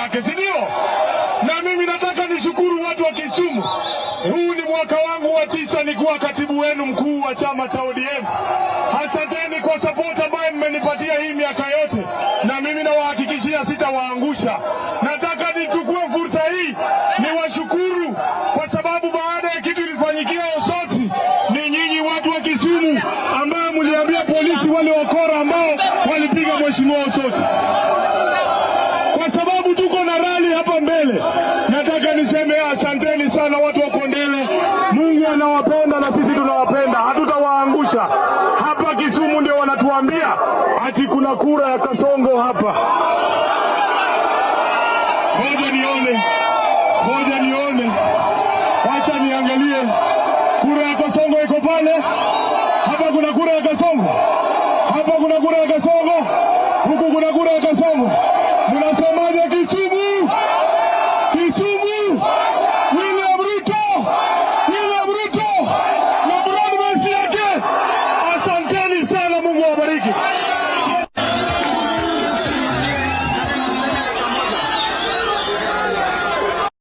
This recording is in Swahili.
yake, si ndio? Na mimi nataka nishukuru watu wa Kisumu. Huu ni mwaka wangu wa 9 nikuwa katibu wenu mkuu wa chama cha ODM. Asanteni kwa support ambayo mmenipatia hii miaka yote, na mimi nawahakikishia sitawaangusha. Nataka nichukue fursa hii niwashukuru kwa sababu baada ya kitu ilifanyikia Osotsi, ni nyinyi watu wa Kisumu ambao mliambia polisi wale wakora ambao walipiga mheshimiwa Osotsi. Kwa sababu tuko na rally hapa mbele, nataka niseme asanteni sana watu wa Kondele. Mungu anawapenda na sisi tunawapenda, hatutawaangusha. Hapa Kisumu ndio wanatuambia ati kuna kura ya Kasongo hapa. Ngoja nione, ngoja nione, wacha niangalie kura ya Kasongo iko pale.